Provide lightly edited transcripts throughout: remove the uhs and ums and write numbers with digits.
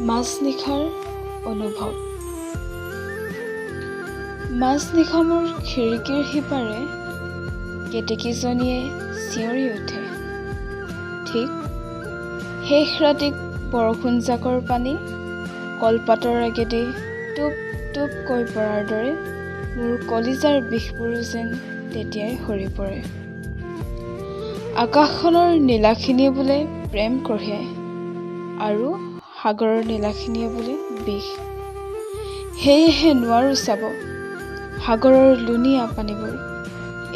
মাজনিশাৰ অনুভৱ। মাজনিশা মোৰ খিৰিকীৰ সিপাৰে কেতেকীজনীয়ে চিঞৰি উঠে। ঠিক শেষ ৰাতিক বৰষুণজাকৰ পানী কলপাতৰ আগেদি টোপ টোপকৈ পৰাৰ দৰে মোৰ কলিজাৰ বিষবোৰো যেন তেতিয়াই সৰি পৰে। আকাশখনৰ নীলাখিনিয়ে বোলে প্ৰেম কঢ়িয়ায় আৰু সাগৰৰ নীলাখিনিয়ে বোলে বিষ। সেয়েহে নোৱাৰোঁ চাব সাগৰৰ লুণীয়া পানীবোৰ,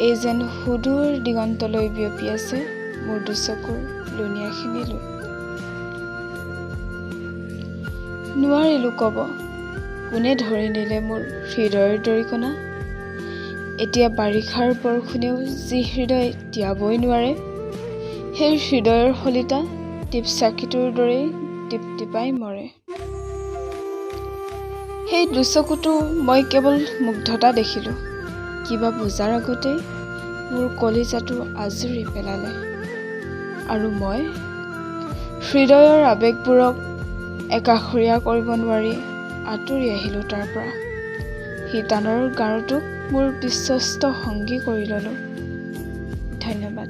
এই যেন সুদূৰ দিগন্তলৈ বিয়পি আছে মোৰ দুচকুৰ লুণীয়াখিনিলৈ। নোৱাৰিলোঁ ক'ব, কোনে ধৰি নিলে মোৰ হৃদয়ৰ দৰিকণা। এতিয়া বাৰিষাৰ বৰষুণেও যি হৃদয় তিয়াবই নোৱাৰে, সেই হৃদয়ৰ শলিতা টিপচাকিটোৰ দৰেই টিপটিপাই মৰে। সেই দুচকুতো মই কেৱল মুগ্ধতা দেখিলোঁ। কিবা বুজাৰ আগতেই মোৰ কলিজাটো আঁজুৰি পেলালে আৰু মই হৃদয়ৰ আৱেগবোৰক একাষৰীয়া কৰিব নোৱাৰি আঁতৰি আহিলোঁ তাৰ পৰা। শিতানৰ গাৰুটোক মোৰ বিশ্বস্ত সংগী কৰি ল'লোঁ। ধন্যবাদ।